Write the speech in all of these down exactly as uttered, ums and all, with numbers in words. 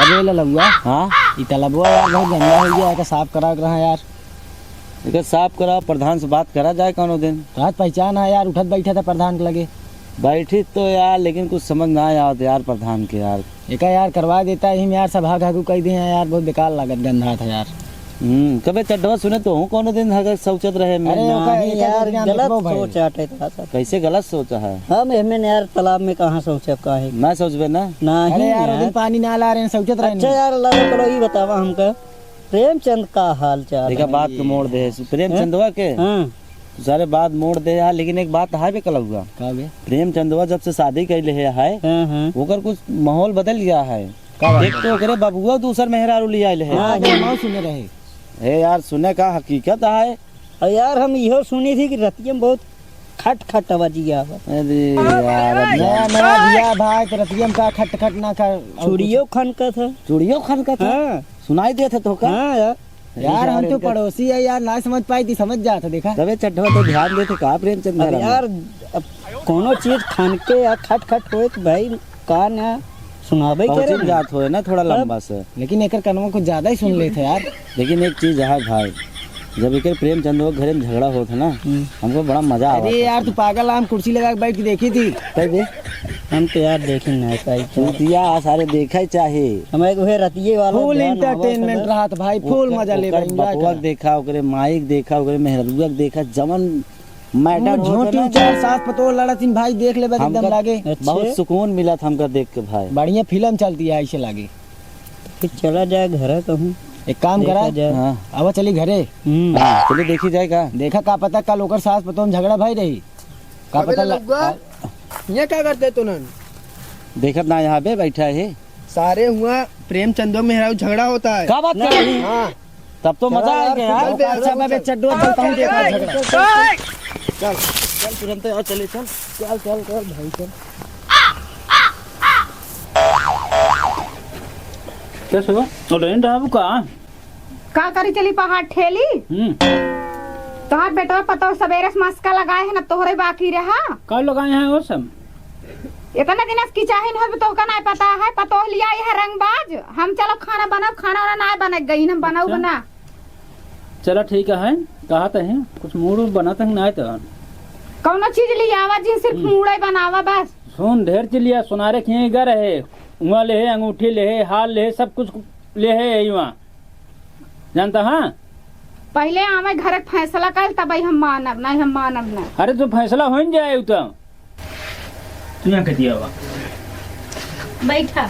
अरे ललुआ। हाँ? ई तलबवा यार बहुत गंदा होइ गया, एका साफ करा के रहा यार। एका साफ करा, प्रधान से बात करा जाए कौनो दिन। तोहार पहचान है यार, उठत बैठत है प्रधान के लगे। बैठी तो यार, लेकिन कुछ समझ ना आवत यार प्रधान के यार। एका यार करवा देता, यही में यार सब हागू कइ दे हैं यार, बहुत बेकार लागत गंधात है यार। हम्म, कबे चड्ढवा सुने तो हूँ कौनो दिन हगत शौचत रहे में। अरे, ओका नहीं एकर यार, बदनाम गलत देखबो भाई। सोच आटे था सब। कैसे गलत सोचा है? हम एहमे न यार तालाब में कहाँ शौचब का है? ना शौचबे ना? नहीं अरे यार, ओ दिन यार। पानी ना ला रहे हैं, शौचत रहे अच्छा नहीं। यार, अल्लाह को चलो, ई बतावा हमका, प्रेमचंद का हाल चाल देखा है? बात के मोड़ दे है, प्रेमचंदवा के? हाँ। तू सारे बात मोड़ दे यार, लेकिन एक बात है बे कलौआ। का बे? प्रेमचंदवा जब से शादी कैले है, है, हाँ, हाँ। ओकर कुछ माहौल बदल गया है। का बात एक है? तो ओकरे बबुआ दूसर मेहरारू ले आइल है। हाँ, हाँ। माँ सुने रहे। ए यार, सुने का हकीकत है। अरे यार, हम इहो सुनी थी कि रतिया में बहुत खट खट आवाज आवा। अरे यार, अब नया, नया बिया भाई, तो रतिया में का खट खट ना कर, और चूड़ियो कुछ। खनकत है। चूड़ियो खनकत है? हाँ। सुनाई देत है तोहका? हाँ यार। अरे यार, हम यार, तो इनका पड़ोसी है यार, ना समझ पाई थी, समझ जात है, देखा। तबे चड्ढवा तो ध्यान देते का प्रेमचंद अब घर में? यार, अब कोनो चीज खनके या खट खट होए तो भाई कान या सुनाबे करे पहुँचिन ना। जात होए ना थोड़ा तब लंबा से। लेकिन एकर कनवा कुछ ज्यादा ही सुन लेत है यार। लेकिन एक चीज है भाई, जब एकर प्रेमचंद के घरे में झगड़ा होत है ना, हम्म। हमको बड़ा मजा आवत अरे है। यार, तू पागल, हम कुर्सी लगा के बैठ के देखी थी। कह दे। हम तो यार देखी ना पाई। तू दिया सारे देखा ही चाहे। हमें एक वह रतिये वाला फुल ध्यान आवा entertainment था। रहा था भाई, फुल ओकर, मजा ले ओकर भाई, enjoy बपुआ करा। देखा, ओकरे माई के देखा, ओकरे मेहरुआ के देखा, जवन matter मुँह होत है झोंटी ना। उचार सास पतोह लड़त इन भाई, देख लेबे तो एकदम हमका लागे। अच्छा। बहुत सुकून मिलत हमका देख के भाई। बढ़िया फिल्म चलती है ऐसे लागे। फिर चला जाए घरे कहूँ। एक काम देखा करा। जाए। हाँ। आवा चली घरे। हम्म। हाँ, चली देखी जाए का। देखा का पता कल ओकर सास पतोह में झगड़ा भाई रही। का अबे पता ल-, ललुआ, आ- ये का करते तू नन? देखत ना यहाँ बे बैठा है। सारे हुआ प्रेमचंदो मेहरारू झगड़ा होता है। का बात कर रही? हाँ। तब तो मजा आ गया यार। चल बे, अच्छा, चल, मैं बे चल। चड्डू अब चलता हूँ, देखा झगड़ा। चल, चल, चल, तुरंत यार, चले, चल। चल, चल, चल, भाई, चल। कैसे हो? तो लेन रहा वो का? का करी चली पहाड़ ठेली? हम्म। तोहार बेटवा पतोह सबेरे से मस्का लगाए है ना, तोहरे बाकी रहा। का लगाए हैं वो सब? इतना दिन से किचाहिन होल, तोहका नाय पता है, पतोह लिया यह रंगबाज। हम चलो खाना बनाओ, खाना वाना नाय बने गई, हम बनाओ अच्छा। बना। चला ठीक है, कहा तो है, कुछ मूड बनत है नाय तो। कौनो चीज लियावा जिन सिर्फ हम्म। मूडे बनावा बस। सुन, ढेर चीज लिया, सुनारे खिए गर है, उहाँ ले है, अंगूठी ले है, हार ले है, सब कुछ ले है यही वहाँ। जानता हाँ? पहिले आवे घर के फैसला कर, तब हम मानब, नहीं हम मानब नहीं। अरे तो फैसला हो न जाए उ तो। तू यहाँ कह दिया बा। बैठा।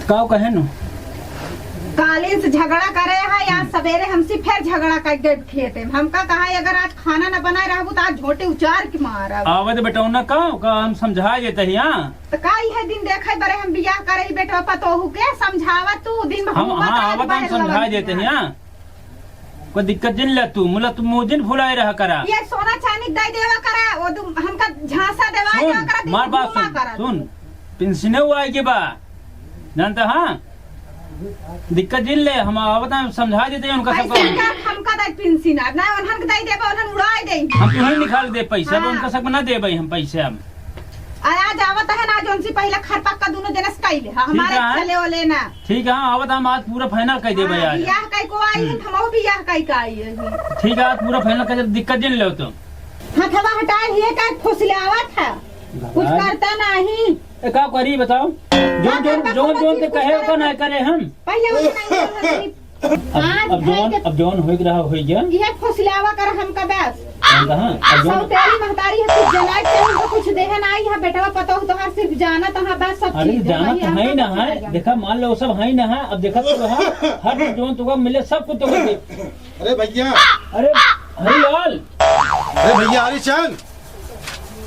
का कहे नु? कालिन से झगड़ा करे है, आज सवेरे हमसे फिर झगड़ा कर गए खेते में। हमका कहा है, अगर आज खाना न बनाए रहबू तो आज झोंटे उचार के मारब। आवे तो बेटौना का, का हम समझा देते हैं यहाँ। तो का इहे दिन देखे बरे हम बियाह करे ही बेटवा पतोहू के, समझावा तू दिन भर हम, घूमत हाँ, रहत आवत हम बहर समझा लगन देते के। हैं। कोई दिक्कत जिन ले तू, मुला तू मुँह जिन फुलाए रहा करा। ये सोना चांदी दे देवा करा, वो तू हमका झांसा देवा सुन, देवा करा, दिन मार बात घूमा सुन, करा सुन, तू। पेंशने वो आए के बा, जानता हाँ? दिक्कत जिन ले, हम आवत हम समझा देते हैं उनका पैसा सबका। निकाल, हमका दे पेंशन, अब ना उन्हन के दे देबा, उन्हन उड़ाए दे। हम तुहन निकाल दे पैसा, अब हाँ। उनका सबका ना देबे हम पैसे हम। आ, आज आवत है ना, जोन सी पहले खरपा का दोनों जने से कइले, हाँ, ठीक हमारे है। चले ओले ना। ठीक है, हाँ, आवत हम आज पूरा final कर देबे हाँ, यार। बियाह कई को आई, हम्म। हम बियाह कई का आई है। ठीक है, आज पूरा final कर दे, दिक्कत जिन ले तो। हथवा हटाए लिए का फुसलावा था, कुछ करता नहीं। ए, का करी बताओ? जोन, जोन, जोन, जोन ते कहे ओका ना करे हम। पहिले ओका ना करे। अब, आज अब है जौन, के अब जौन होइक रहा, होइ गया। इहे फुसलावा कर हमका बस। हम कहा, अब जौन सौतेली महतारी है, कुछ जनाई के हमको कुछ देहे ना आई है, बेटवा पतोह तोहार सिर्फ जानत है बस सब अरे चीज। जानत वही है हमको ना कुछ है, नहीं। देखा मान लो सब है ना है, अब देखा तो रहा, हर जौन तुका मिले सब कुछ तुका दे। अरे भैया। अरे हरिलाल। अरे भैया हरिचंद।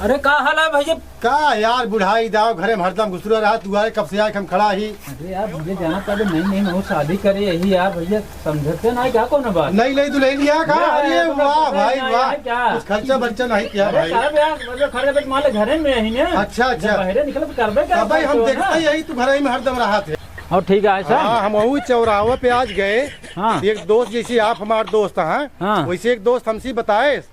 अरे का हाल है भैया? का यार, बुढ़ाई दाव घरे में हरदम घुसुरा रहा, दुआरे कब से आए हम खड़ा ही। अरे यार, मुझे जाना पड़े, नहीं, नहीं, मैं शादी करे यही यार, भैया समझते ना क्या कौन बात? नहीं, नहीं, दुल्हन लिया का? अरे, अरे अरे, वाह अरे, भाई, अरे, वाह। अरे, क्या? कुछ खर्चा बर्चा नहीं किया अरे, भाई? साहब यार, मतलब खर्चा बर्चा मान ले घरे में यही ना। अच्छा, अच्छा। जब बाहरे निकल तो करबे कर अब भाई, हम खर्चा देखते ना। यही तू घरे में हरदम रहा थे। और ठीक है, ऐसा? हाँ, हम वही चौराहा पे आज गए। हाँ। एक दोस्त, जैसे आप हमारे दोस्त हैं, हाँ। वैसे एक दोस्त हमसे बताए,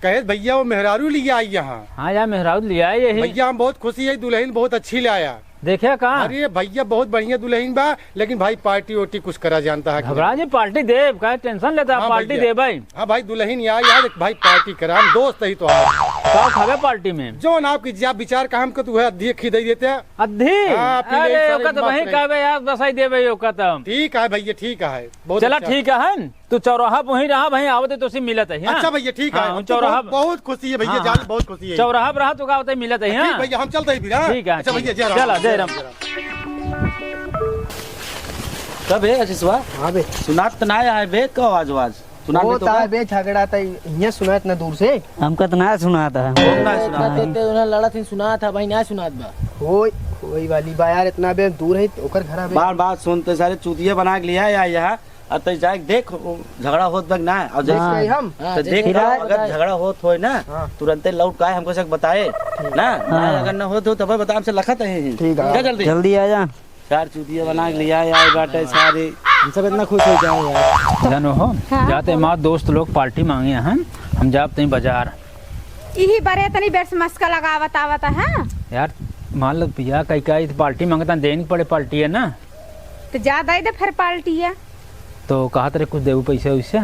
कहे, "भैया, वो मेहरारू लिया आई यहाँ।" हाँ यार, मेहरारू लिया आई यही। भैया, हम बहुत खुशी है, दुल्हन बहुत अच्छी लाया। देखे का? अरे भैया, बहुत बढ़िया दुलहिन बा, लेकिन भाई पार्टी ओटी कुछ करा जानता है कि घबरा नहीं? जी, पार्टी देब, काहे टेंशन लेता है, हाँ पार्टी भैया। देबै। हाँ भाई, दुलहिन यार, यार, एक भाई पार्टी करा, हम दोस्त ही तो हैं। का खाबे पार्टी में? जौन आपकी जा विचार का हमको तू है, अद्धी खी दे देते हैं। अद्धी? हाँ, पी ले अरे, सारे ओका तो मस्त वहीं रहे। कहबे यार, बसाई देबे ओका तो। ठीक है भैया, ठीक है, बहुत चला, अच्छा। ठीक है। तू चौराहा पे वहीं रहा भाई, आवत है तो से मिलत है, हाँ? अच्छा भैया, ठीक है। हाँ, हम तो चौराहा बहुत, बहुत खुशी है भैया, हाँ, जान हाँ। बहुत खुशी है। चौराहा पे रहा तो का होता है, मिलत है, ठीक हाँ? भैया, हम चलते हैं फिर, हाँ? ठीक है, अच्छा ठीक। भैया, जय राम, चला, जय राम। कब है आशीषवा? हाँ बे। सुनात तो ना आए बे, कब आज, आज? सुनात वो बे तो ता का? बे झगड़ा ता, ये सुनात ना दूर से। हमका तो ना सुनात है। कौन ना सुनात है? ते, ते उन्हें लड़ा थी सुनात है भाई, ना सुनात बा। होई, होई वाली बा यार, इतना बे दूर है, ओकर घर आवे। बार बार सुनते सारे चूतिया बना के लिया या यहाँ। अब तै जाके देख, झगड़ा होत बा कि ना? और देख हाँ। के हम? तो हाँ, देख, फिर अगर आए। झगड़ा होत होए ना, हाँ। तुरंते लौट के आए, हमको से बताए। ठीक। ना, हाँ। ना, अगर ना होत हो, तब बता, हमसे लखत है। ठीक है। क्या जल्दी? जल्दी आ जा। चार चूतिया बना के लिया यार, बाटे सारे। हम सब इतना खुश हो जाए यार। जानो हो, हाँ। जाते माँ दोस्त लोग पार्टी मांगे हैं, हम जाते हैं बाजार। इही बरे तनी बेर से मस्का लगावत आवत है। यार, मान लो भैया, कई, कई पार्टी मांगता, देनी पड़े पार्टी है ना। तो जा दे दे फिर पार्टी है। तो कहा तेरे कुछ देबू पैसा वैसा?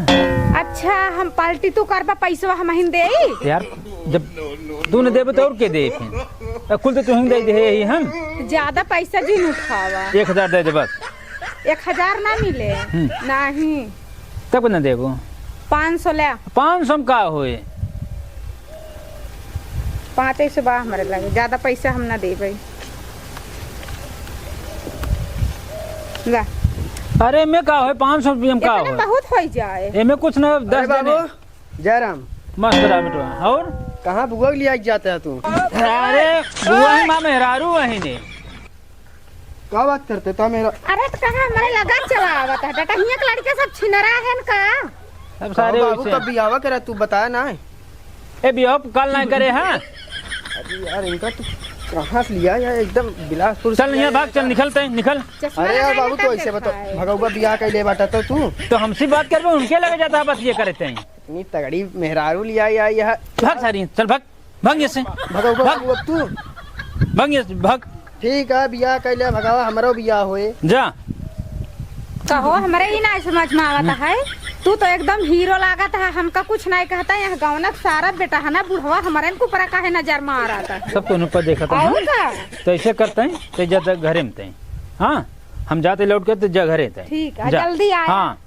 अच्छा, हम पार्टी तू करबा, पैसवा हम ही देई? यार, जब तू न देबे तो और के दे फिर? अब कुल तो तू ही दे दे ही हम। ज्यादा पैसा जिन उठावा। एक हजार दे दे बस। एक हजार ना मिले। हम्म। नहीं। तब न देबो? पाँच सौ ले। पाँच सौ में का होए? पाँच सौ बा हमरे लगे, ज्यादा पैसा हम ना देबे। ला। अरे, एमे का होए, पाँच सौ रुपया में का इतने होए? बहुत हो जाए। एमे कुछ ना, अरे दस बाबू, देने। जयराम। मस्त रहा बेटवा। और? कहाँ बुआ के लिए जाते है तू? अरे, बुआ ही माँ मेहरारू वहीं ने। का बात करते था मेरा? अरे, तो कहाँ हमारे लगा चला आवत है? डटहिया के लड़के सब छिनरा है न का? सब सारे कहाँ बाबू वैसे। कब बियावा करा, तू बताया ना है। ए, बियाह कल ना करे, हाँ? अरे यार, इनका तू कहाँ से लिया यार? एकदम बिलासपुर से चल, यहाँ लिया भाग, यार। चल, निकल तय, निकल। चश्मा अरे यार लगाए बाबू, तो तो ऐसे बता, दिखाए। भगौबा बियाह कैले बाटा तो तू। तो हमसे बात करबे, उनके लगे जाता है, बस ये करे तय। इतनी तगड़ी मेहरारू लिया यार, यह। भाग सारी, चल भाग, भाग यहाँ से। भगौबा भाग। बाबू, अब तू। भाग यहाँ से, भाग। ठीक है, बियाह कैले भगावा, हमरो बियाह होए। जा। कहो, हमरे ही ना समझ में आवत है। तू तो एकदम हीरो लागत है, हमका कुछ नहीं कहता। यहाँ गौनक सारा बेटा है ना, बुढ़वा हमरे के ऊपर काहे नजर मारत है? सब तो ऊपर देखत है, और हाँ? का? तो ऐसे करते हैं, तो जा, जा घरे में तय। हाँ, हम जाते लौट के, तो जा घरे तय। ठीक है, जा। जल्दी आए। हाँ।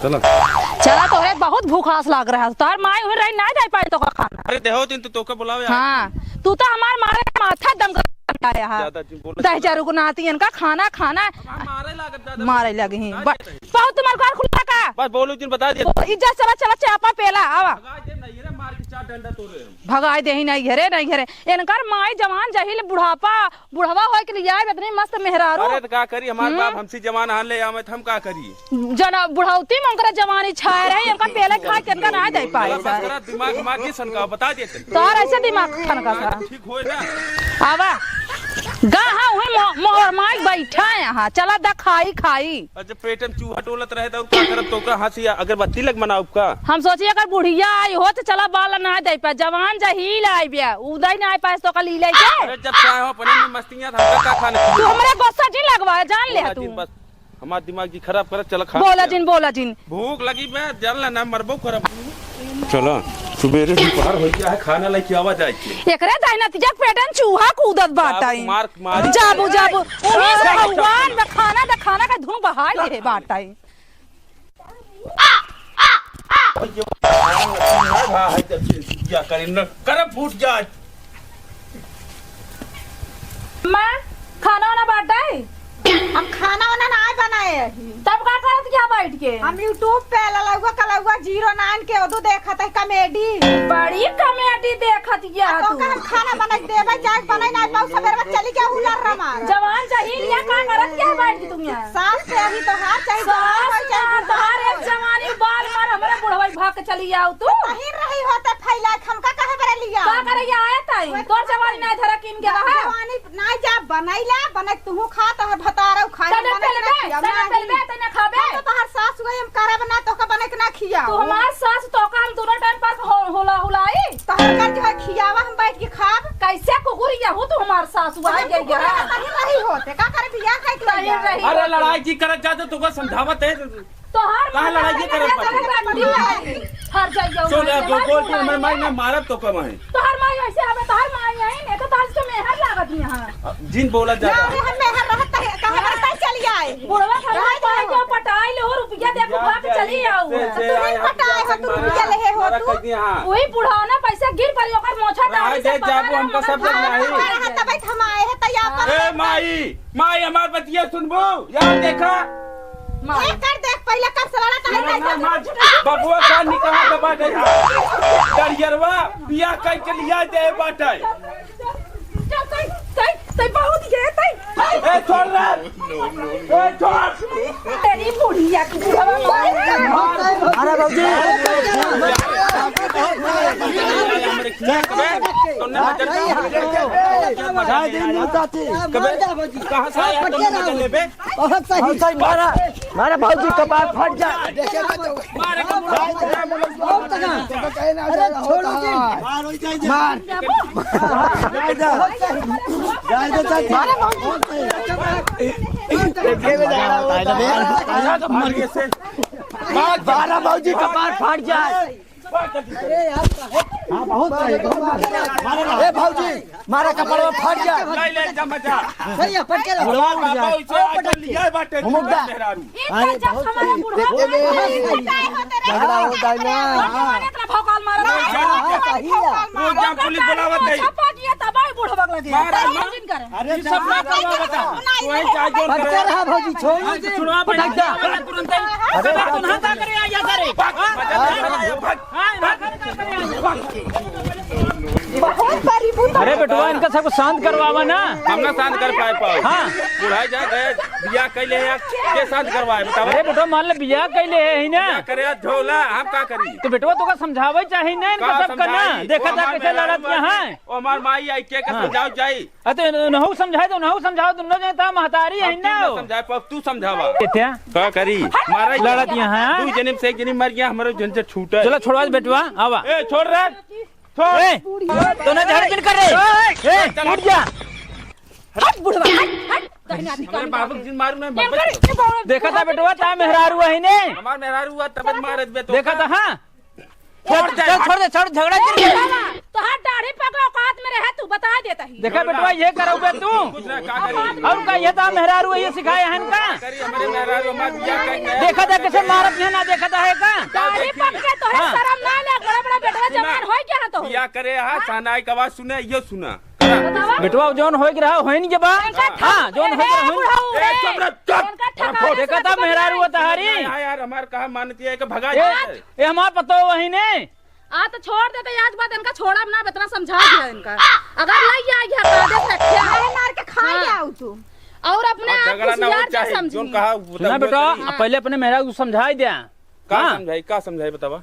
चला। चला, तोहरे बहुत भूखास लाग रहा है। तोहर माई उहर रही, ना दे पाए तोका खाना। अरे, देहो दिन तो तोके बुलावे आ। हाँ, तू तो हमार मारे माथा दम कर आया है। ज्यादा जिन बोलत दह हजार को नाती इनका खाना, खाना। अब हम मारे लागत ज्यादा मारे बोलत लगे हैं। बता ब-, देते हैं। बहुत तुम्हार घर खुला का? बस बोलो जिन बता दिया। इज्जत चला, चला, चापा पेला, आवा। भगा दे नहीं रे, मार के चार डंडा तोड़े हम। भगाए दे ही नहीं घरे, नहीं घरे। इनकर माई जवान जहील बुढ़ापा, बुढ़वा होए के लिए आए, इतनी मस्त मेहरारू। अरे, तो का करी, हमार हम्म। बाप हमसे जवान हान ले आवे, तो हम का करी? जना बुढ़ौती में उनकरा जवानी छाए रहे, इनका पेले खाए के इनका ना दे पाए चला, बस सारे। करा, दिमाग, दिमाग की सनका, बता देते। तोहर ऐसे दिमाग सनका सा। ठीक होए ना। आवा। गा हाँ, उहे मो-, मोहर माई बैठा है यहाँ। चला दा खाई, खाई। अच्छा, पेट में चूहा टोलत रहे, तो का करब, तो का हंसी अगरबत्ती लग मनाउब का? हम सोचिए, अगर बुढ़िया आई हो, तो चला बाल ना दे पाए, जवान जहील आई बिया, उदय ना आई पाए, तो का ली ले के? अरे, जब चाहे हो अपने में मस्तियाँ, तो हमका का खाने की? तू हमरे गुस्सा जी लगवा, जान ले बोला तू। जिन बस, हमार दिमाग जी खराब करत, चला खा बोला ले। जिन, बोला जिन। भूख लगी बे, जल ना मरबो करब। चला, सुबेरे दोपहर हो गया है, खाना लेके आवा जाए के। एकरे दहिनतिया पेटन चूहा कूदत बाटई। मार, मारी। जाबू, जाबू। उन्हीं से भगवान में खाना द, खाना का धुन बहाई दे बाटई। या करें न, करम फूट जाए। माँ, खाना वाना बाटई? हम खाना वाना ना बनाए अही। तब का करत क्या बैठ के? हम YouTube पे ललौआ कलौआ ज़ीरो नाइन के ओदू देखत है comedy। बड़ी comedy देखत या तो तू। का हम खाना बनाई देबै, जाए बनाई ना पाऊ, सबेरे में चली गया उलर रमा। जवान जहील या का करत क्या बैठ के तुम यहाँ? सास से अभी तो हार चाहे सास जवान हो, चाहे ना, बुढ़ा तोहार हो। एक जवानी बार बार हमरे बुढ़वा भाग के चली आओ तू। पहिर रही होते फैला के हमका काहे बरे लिया? का करे ये आया ताई? तोर जवानी ना धरा किन के रहा। जवानी ना जा बनैला, बने तू खा, तोहर भतारौ खाए, तने बने के ना पेलबे, खियाओ, तने नहीं। पेलबे, तने खाबे। हम तो तोहर सास हुए, हम करब ना, तोहका बने के ना खियाओ। तू हमार सास, तोहका हम दोनों टाइम पर हो-, होला हुलाई। तोहर कर जो है खियावा, हम बैठ के खाब। कैसे कुकुर यहू तू हमार सास हुआ है, ये तोहर यहाँ। पहिर रही होते, का करे बियाह है कि तोहर नहीं? रही अरे होते। लड़ाई जी करत जाते, तोहका समझावत है। तोहार काहे माई लड़ाई ये करे लड़ाई पड़े? करे पड़े? हर जाइयो सुन, माई, अब बोल, बोल, माई हमरे माई, है। मैं मारब तो कम है। तोहार माई ऐसे हवे, तोहार माई है, नहीं तो तोहार से मेहर लागत यहाँ। अब जिन बोला ना, ज्यादा। अरे हम मेहर रहत है, कहाँ रहत है, चली आए। बुढ़वा घर में रहत पाए है। जो पटाई ले हो, रुपया दे के रुपया भाग के चली आओ। से, से तू नहीं आए, हम पटाए हो, तू मारा, रुपया ले हो मारा तू। कर दिया, हाँ। वही बुढ़ाना पैसा गिर पड़ी, ओकर मोछा मैं डाली से आए, पकड़ जाबो, हमका लेना। सब हाँ, जगह नहीं। हमारा हाथ दबाई, हम आए हैं, तैयार हाँ। कर। ए माई, माई, हमार बतिया सुनबो? यार देखा। माई। ए, कर देख, पहिले कब से लड़ा था, ना, नहीं ना, था। मार, बबुआ का निकाह के बाटे। डरियरवा, बियाह कई के लिया दे बाटे। चल, तई, तई, तई बहुत गए, तई। ए, छोड़ रे। ए, छोड़। तेरी बुढ़िया की बुढ़वा मार। अरे भौजी। कबे? कहाँ से आया तुम मुझे लेबे? बहुत सही। बहुत सही, मारा, मारा भौजी कपार फट जा। अरे छोड़ो जी। मार। जाए दे, जाए दे, जाए दे, जाए दे। मार, मारा भौजी कपार फट जाए। अरे यार, हाँ, बहुत सही, बहुत सही। ए भौजी, मारा कपड़वा फट जा। नहीं ले जा मजा। सही है, पटके रहो। बुढ़वा उड़ जा। बाबा उसे आजकल लिया बाटे, हुमुक दा। मेहरारू। अरे, बहुत सही। देख, देख, देख, देख। झगड़ा होता है ना। हाँ, हाँ, सही है। वो जब पुलिस बुलावत है। छप्पा किया तब आई बुढ़वा लगे। मारा, मारा। अरे, ये सब ना करवा बता। तू वहीं जा, जो पटके रहा भौजी, छोड़। हाँ, छुड़वा पटक दा। तुरंत ही। अरे, तुम हाथ करे आ जा करे। भाग, भाग, भाग। बहुत बड़ी बुद्धि। अरे बेटवा, इनका सबको शांत करवावा ना। हम ना शांत कर पाए पाओ। हाँ। बुढ़ाई जा गए, बियाह कैले हैं, के शांत करवाए, बतावा। अरे बेटवा, मान ले बियाह कैले है ही ना। बियाह करे झोला, हम का करी? तो बेटवा, तोका समझावे चाही ना, इनका का सबका ना। समझाई? देखा वो था हमार कैसे मेहरारू लड़त यहाँ है। वो हमार माई आई, के, के हाँ। समझाओ जाई? अरे तो उनहु समझाए, तो उनहु समझाओ, दोनों जने ता महतारी है अब ना। तू समझाए, पर तू समझावा। का करी? मारा ही लड़त यहाँ। दू जने से एक जने मर गया, हमारे जन से छूटा है। चलो छोड़वा दे बेटवा, आवा। ए, छोड़ रे। छोड़। ए, तो ना झाड़ किन कर रे। ए, उठ जा। हट बुढ़वा, हट, हट। कहीं ना हमारे बाबू जिन मारू ना, देखा था बेटवा, ता मेहरारू है ने। हमार मेहरारू हुआ, तब मार दे तो। देखा था, हाँ। छोड़ दे, चल, छोड़ दे, छोड़, झगड़ा जिन कर। तोहार दाढ़ी पकड़ औकात में रहे, तू बता देता ही। देखा बेटवा, ये करौबे तू। कुछ ना, का करी? और का, ये तो मेहरारू है, ये सिखाए हैं का? करी, हमारे मेहरारू, हमार बियाह करी। देखा था कैसे मारत है ना, देखा था है का? दाढ़ी पकड़ के तोहे हाँ। शर्म ना लग, बड़ा बड़ा बेटवा सुना, जवान होई क्या तो? बियाह करे, हाँ, हाँ? शहनाई का आवाज सुने, यो सुना। बतावा। बेटवा, जौन होई के रहा, होइन के बा। इनका हाँ, जौन होई के रहा, होइन। बुढ़ऊ ए, रे। चुप रह, चुप। इनका ठका देखा था मेहरारू बतावा। तहारी। हाँ यार, हमार कहा मानती है कि भगा ए, जाए। ए, हमार पतो वही ने। आ तो छोड़ देते, आज बात इनका छोड़ब ना, इतना समझा दिया इनका। अगर लई आई है, तो आदेश रखे। मारे मार के खा हाँ। ले आओ तू। और अपने आप झगड़ा को ना हो सियार के चाहे, समझी। जोन कहा, वो सुना तो बेटा, वही। अब पहले अपने मेहरारू को समझाई दे। का हाँ। समझाई, का समझाई, बतावा।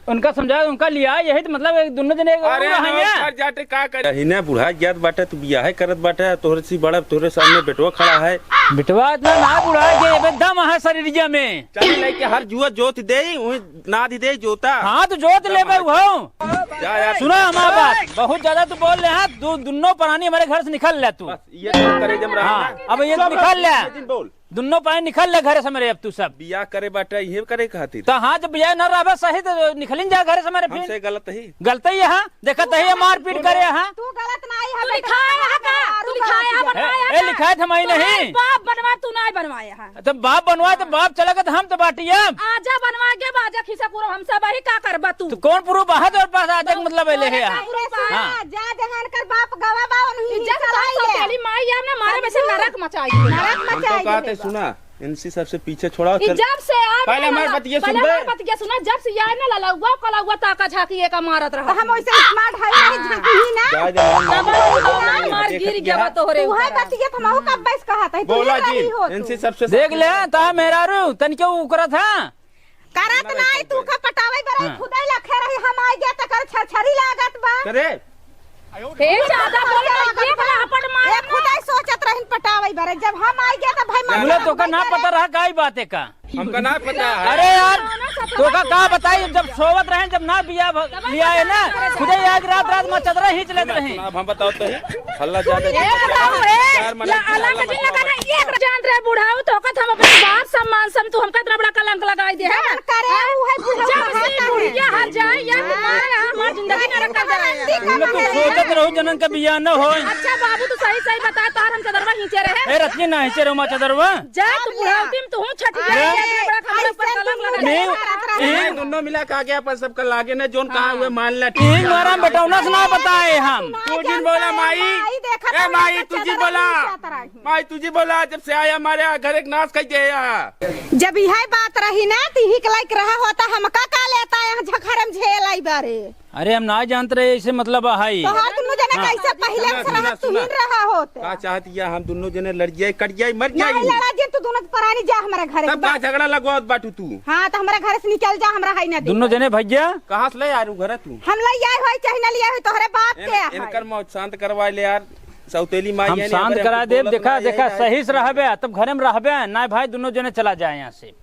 उनका समझाई, उनका लिया, यही तो मतलब एक दोनों जने एक अरे वो हाँ, हैं। घर जाते का कर? इन्हें बुढ़ा जात बाटे, तू बियाहे करत बाटे, तोहरे से बड़ा, तोहरे सामने बेटवा खड़ा है। बेटवा इतना ना बुढ़ा जे, अबे दम है शरीरिया में। चल लेके हर जुआ जोत दे, वही नाद ही दे जोता। हाँ, तो जोत ले बे वो। जा यार। सुना हमार बात, बहुत ज्यादा तू बोल रहे हैं, दो, दोनों प्राणी हमारे घर से निकल ले तू। बस, ये तो करे जम रहा हाँ, है। अब ये निकल ले। बोल। दुन्नो पाए निकल ले घरे से मेरे अब तू सब। बियाह करे बाटे, इहे करे खातिर। तो हाँ, जब बियाह न रहबे सही, तो निकलिन जा घरे से मेरे फिर। हमसे गलत ही। गलत ही है, हाँ। देखत ही, ये मारपीट करे, हाँ। तू गलत नहीं है, तू बेटा, लिखाया है का? तू लिखाया है, बनवाया ए, है ए, का? लिखाए थे, मैं तू नहीं। बाप बनवा, तू नहीं बनवाया है। तो बाप बनवाए, तो बाप चला गया, तो हम तो बाटी अब। आजा बनवा के, बाजा खींचा पूरा, हम सब वही का करबा तू? तो कौन प्रूफ है तोर पास आज तक, मतलब, ले है? का प्रूफ है? हाँ। जा, जहाँ कर बाप गवा बा, उन्हीं इज्जत चलाई तो ले। तेरी माई यार ना मारे में से नरक मचाई। नरक हम तो मचाई कहते, देबा। सुना, इनसे सबसे पीछे छोड़ा, ई चल। जब से आप पहले हमार बतिया सुन बे। हमार बतिया सुना, जब से ये ना ललौआ कलौआ ताका झांकी एका मारत रहा। तो हम वैसे स्मार्ट है, नहीं हाँ। झांकी ही ना। जा, जा, हम तब नहीं हम मार देखत गिर गया। गया तोहरे तू है ऊपर। बतिया तो महू कब बैस कहा था, तू बोला ही जी, रही हो तू। इनसे सबसे देख ले, ता मेहरारू, तनिके उकरा था। करत ना नाई, तू का पटावइ बरे, हाँ। खुदइ लखे रही, हम आइ गया त कर छरछरी लागत बा। करे। ए, ज्यादा बोले ना, एक लापट मार ए, ना। खुदइ सोचत रहिन पटावइ बरे, जब हम आइ गया त भाई बोले मार तो का ना पता रहा, काई बात है का? हमका ना पता है। अरे यार, तो का, का बताई, जब सोवत रहे, जब ना बिया भ-, लिया है ना, खुदइ आग रात, रात मा चदरा हींच लेत रहे। अब हम बताओ तो ही। हल्ला ज्यादा ए, बताओ, ए, चार महीने ला-, की अलग हल्ला जिन मत लगा ना, ये जानत रहे बुढ़ाऊ, तो कहत हम अपने बाप सम्मान सम, तू हमका इतना बड़ा कलंक लगाई दे, हैं? करे, उ है बुढ़ऊ जब से बुढ़िया हर जाए, या तुम्हारे यहाँ हमार जिंदगी नरक कर दे रहे हैं। तुमने तो सोचत रहो जनन का बियाह न होए। अच्छा बाबू, तू सही सही बता, तोहर हम चदरवा हींचे रहे। ए, रतिया ना हींचे रहो माँ चदरवा। जा, तू बुढ़ाऊ, तुम, तू छठी अरे, बड़ा खबर पर कलंक लगा दे। नहीं, नहीं, दोनों मिला के आगे अपन सबका लागे ना, जोन कहा हुए मान ला, ठीक। मारा बेटौना से ना बताए हम। तू जिन बोला माई, माई देखत ए माई, तू जिन बोला। माई, तू जी बोला, जब से आया हमारे यहाँ घर एक नाश कर दिया। जब यह बात रही ना, तो यही के लायक रहा होता, हमका का लेता यहाँ झखरम झेल आई बारे। अरे, हम ना जानत रहे, ऐसे मतलब है। तो हर दोनों जने हाँ। कैसे पहले सुना, से सुना, रहा, सुना। तुहिन रहा होते। का चाहत या हम दोनों जने लड़ जाए, कट जाए, मर जाए? नहीं लड़ा जे, तू दोनों परानी जा हमारे घर तब से। का झगड़ा लगवात बाटू तू? हाँ, तो हमारे घर से निकल जा, हमरा है ना दे। दोनों जने भैया? कहाँ से ले आ रू घर तू? हम ले आए होई, चाहे ना ले आए होई, तोहरे बाप इन-, के है। इनकर मौत शांत करवा ले यार। सौतेली माई हम है, शांत हमरे करा हमको देब। बोलत देखा, ना, देखा, यही सही से रहबे, तब घरे में रहबे। ना भाई, दोनों जने चला जाए यहाँ से।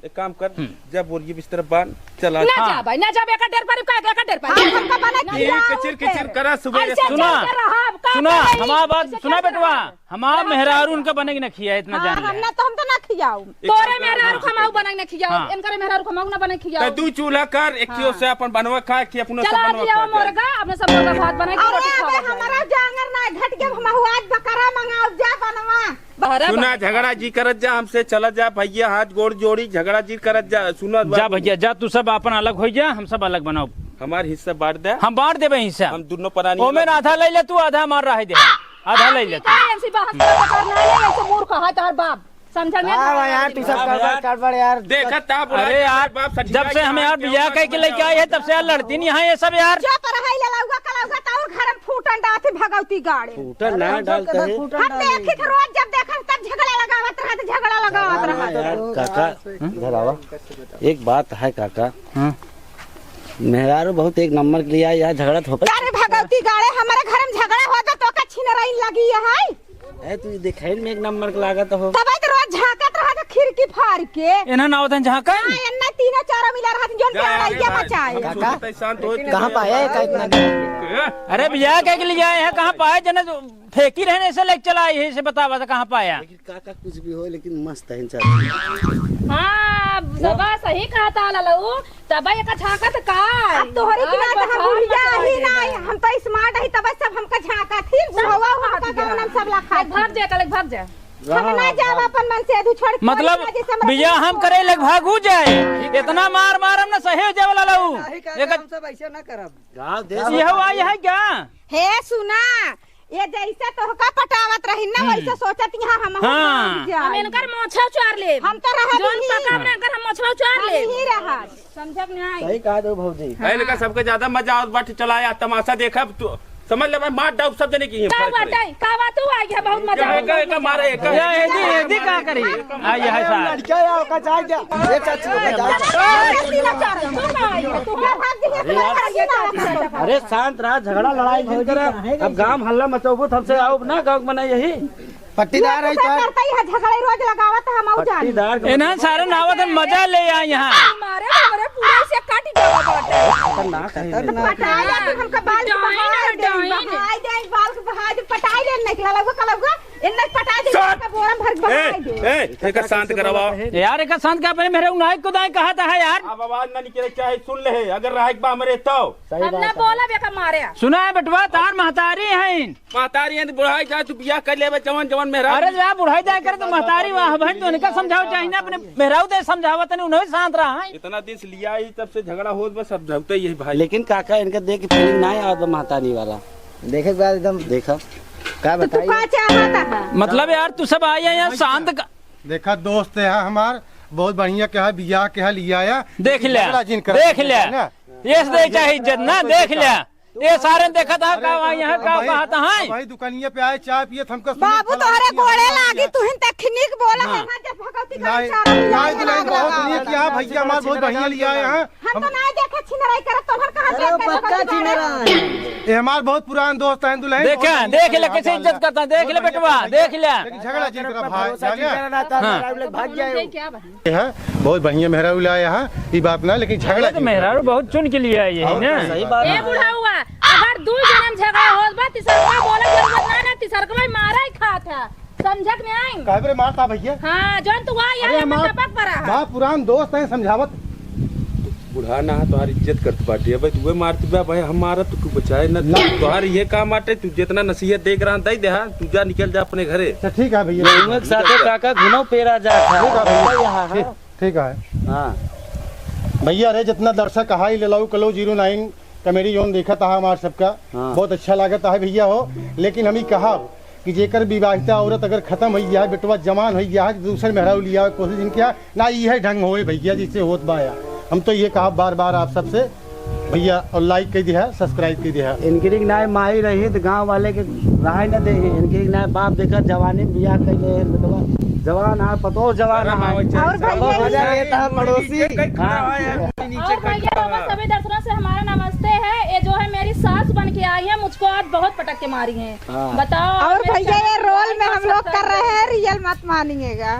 एक काम कर, हम्म। जा बोरिया बिस्तर बांध, चला। ना हाँ। जा भाई, ना जा, एकर डेर पारी का, एकर डेर पारी। हाँ, हमका बना ये किया किचिर, उनके। किचिर करा सुबह ऐसे सुना, चल के रहब, का सुना, करे? हमार बात ऐसे सुना चल के बेटवा, रहब। हमार रहब, मेहरारू चल उनका के। बने के ना खिया, इतना हाँ, जान हम ले। ना तो हम तो ना खियाऊ। एक तोरे काम कर, मेहरारू हाँ। खमाऊ बने के ना खियाऊ, हाँ। इनकर मेहरारू खमाऊ ना बने खियाऊ। तो दू चूल्हा कर, एक हाँ। से अपन बनवा खा, एक अपना सब चला बनवा दिया खा। मोरगा, अपने सब मोरगा भात बना के अरे, रोटी अबे खावा जाए। हमारा जांगर ना घट के, हम आज बकरा मंगाऊ जा बनवा। बहरा सुना, बा। झगड़ा जी करत जा हमसे, चलत जा भैया, हाथ गोड़ जोड़ी, झगड़ा जी करत जा। सुना जा बाबू। भैया, जा, तू सब आपन अलग होइ जा, हम सब अलग बनाओ। हमार हिस्सा बांट दे। हम बांट देबे हिस्सा। हम दुनो परानी ओमे अलग ना आधा ले ले तू, आधा हमार रहे दे। आधा ले ले तू। का ऐसी बहस करत कर ना ले, ऐसे मूर्ख है तोहर बाप। समझ में हाँ ना भाई, यार, आवे। तू सब हाँ गड़बड़, यार। गड़बड़ यार। देखत ता बुढ़ा अरे के यार, बाप सच्ची जब से हमें यार बियाह कह के लेके आए हैं, तब से यार लड़ती नहीं है ये सब यार। जो पर है ललौगा कलौगा, तो और घर में फूटन डालती भगवती गाड़े। फूटन ना अरे, हम डालते सबके घर हैं। फूटन हम डाले। देखी थे रोज, जब देखन तब झगड़ा लगावत रहत, झगड़ा लगावत हाँ, रहत। यार, काका, इधर आवा। एक बात है काका। हाँ। मेहरारू बहुत एक नंबर के लिए आई, यहाँ झगड़ा तो होता। अरे भगवती गाड़े, हमारे घर में झगड़ा होता तो का छिनराइन लगी है? ए, तू देखाइन में एक नंबर के लागत हो। तब तो रोज झांकत रहत खिड़की फाड़ के। एना ना होतन झांकन? हाँ, एन्ना तीनों चारों मिला रहत, जोन जा, प्यार जा, आइया जा, मचाए। हम काका? सोचते शांत हो। कहाँ पाया है का इतना? ए? अरे बियाह कह के लिए आए हैं, कहाँ पाया? जने फेंकी रहने से लेके चला आई है, इसे बतावा तो कहाँ पाया? लेकिन काका कुछ भी हो, लेकिन मस्त है चाची। हाँ, सबा सही कहत ललऊ। तब एक झांकत का? अब तोहरे की अब बात हम बखान बुढ़िया मत ही करिए। नहीं, हम तो smart ही, तब सब हमका झांकत ही, बुढ़वा हमका कौन हम सब लखा भाग जा, कल भाग जा। हम ना जाब अपन मन से, अधू छोड़ के मतलब, आज ऐसे हमरा बियाह हम करे लग भागू जाए, इतना मार मारम ना सहे जाए वाला लऊ। नहीं, काका, एक हम सब ऐसे ना करब। गाँव देश ये हुआ, ये है क्या? हे सुना, ये जैसे तोहका पटावत रही ना, हम्म। वैसे सोचत यहाँ हम हाँ। भाग जाए। हम इनकर मोछा उचार लेब। हम तो रहा जोन नहीं। पका बना कर हम मोछा उचार हम लेब। नहीं रहा। समझब नहीं। सही कहा दो भौजी। हाँ। इनका सबके ज्यादा मजा आवत बाटे, चला यार तमाशा देखब तू। समझ ले भाई, मार डाउब सब जने की है का फर्क बात है। है? का बात तू आ गया, बहुत मजा एका, आवत एका, बा। एका मारे, एका। या एदी, एदी का करी? आ, ये है साहब। लड़का या ओका जाए जा। ये चाची ओका जाए जा। अरे, तीन चार, तू का आई है? तू का भाग गई? अरे यार। अरे, शांत रहा, झगड़ा लड़ाई जिन करा। अब गांव हल्ला मचाओ, हमसे आओ ना, गांव में नहीं यही। पट्टीदार है तो। करता ही है, झगड़े रोज लगावत है, हम आऊ जानी। पट्टीदार के इन्हन सारे नावत है, मजा ले आए यहाँ। मारे, हमरे पूरे से काटी देवा बाटे। खतरनाक है। खतरनाक है। पटाया तू हमका बाल डाइन है, बहाई दे, डाइन। बहाई दे, बाल के बहाई दे, पटाई ले, निकला लगवा, कलवा, इन्ने पटाई दे, सट। का बोरम भर के बहाई दे। ए, ए, एका शांत करवाओ। यार, एका शांत का अपने मेहरारू नाई को दाई कहा था है यार। अब आवाज ना निकले, चाहे सुन ले, अगर रहे बा हमरे तो। सही बात है। हम ना बोला बेका मारे। सुना है बेटवा, तार महतारी हैं। महतारी हैं तो बुढ़ाई जाए, तू बियाह कर लेबे, जवान, जवान मेहरारू। अरे जा बुढ़ाई जाए करे तो महतारी वाह बहन, तो उनका समझाओ चाहिए ना, अपने मेहरारू दे समझावा तने, उन्हें शांत रहा है। इतना दिन से लिया ही, तब से झगड़ा होत बस, समझौते ही है भाई। लेकिन काका इनका देख के feeling ना आवत बा महतारी वाला। देखे के बाद एकदम देखा। का तो तू बताई? का चाहता है? मतलब यार तू सब आया यहाँ शांत का। देखा दोस्त है हमार, बहुत बढ़िया के है, बियाह के है, लिया है। देख लिया, झगड़ा जिन कर देख लिया। ना। ये से दे चाहे इज्जत ना, देख लिया। ये सारे देखत है का, वहाँ यहाँ का भाई, कहत है? भाई दुकानिया पे आए, चाय पिए, हमको सुनिए, बाबू, फलाना तोहरे चीज गोड़े है, लागी, तुहिन तखनिक बोला है, हाँ। ना जब भगवती का नहीं, चारा नहीं, पियाए दुल्हन, लाग बहुत रहा। नीक किया, भैया हमार बहुत बढ़िया लिया है, हाँ। हम तो नहीं देखे छिनराई करत, तोहर कहाँ अरे, देखे पक्का भगवती छिनरा। ये हमार बहुत पुरान दोस्त हैं दुल्हन, देखे, बहुत देख ले बढ़िया कैसे इज्जत करता है, देख ले बहुत बेटवा, बढ़िया। देख ले। लेकिन झगड़ा जिन करा भाई, भरोसा जाने? जिन करा ना, तो हाँ। हमारा लोग भाग जाए। ये है, बहुत बढ़िया मेहरारू लाया है, ये बात ना, लेकिन झगड़ा अरे तो जिन मेहरारू करा। बहुत चुन के लिए आई है और ना। सही बात ए है। बुढ़ावा, अगर दू जनम झगड़ा होत बा, तिसरका बोले जरूरत ना, ना तिसरका भाई मारा ही खात है, समझत में आई। काहे बरे मारता भैया? हाँ, जौन तू आ, अरे यार, हमार टपक पड़ा है। बा पुरान दोस्त है, समझावत। बुढ़ा ना है, तोहार इज्जत करत बाटे। अबे तू मारत बा भाई, हम मारत तो तू बचाए ना। ना। तोहार ये काम बाटे, तू जितना नसीहत देख रहा, दे दे, हाँ, तू जा, निकल जा अपने घरे। अच्छा, ठीक है भैया। रउआ के साथे काका घुनो पेरा जात है। ठीक है भैया। यहाँ, ठीक, हाँ। ठीक है। हाँ। भैया रे, जितना दर्शक हाई ले लाऊ कलो ज़ीरो नाइन कॉमेडी जोन देखत हा हमार सबका, हाँ। बहुत अच्छा लागत है भैया हो। लेकिन हम ही कहब कि जेकर विवाहिता औरत अगर खत्म हो गया है, बेटवा जवान हो गया है, तो दूसर मेहरारू लिया कोशिश इनके यहाँ ना, यह ढंग होए भैया जिससे होत बा या। हम तो ये कहब बार बार आप सबसे भैया, और like कर दिया, subscribe कर दिया। इनके लिए ना माई रही तो गांव वाले के रहाई न दे, इनके लिए ना बाप देखा जवानी में बियाह कर ले, बेटवा जवान आ, पतोह जवान आ। और भैया, मजा लेता है पड़ोसी। हाँ। और भैया, रउआ सभी दर्शकों से हमारा नमस्ते है। ये जो है मेरी सास बन के आई है, मुझको आज बहुत पटक के मारी है। हाँ। बताओ, और मेरे भैया, ये channel को रोल like में और हम लोग कर subscribe रहे हैं, रियल मत मानिएगा।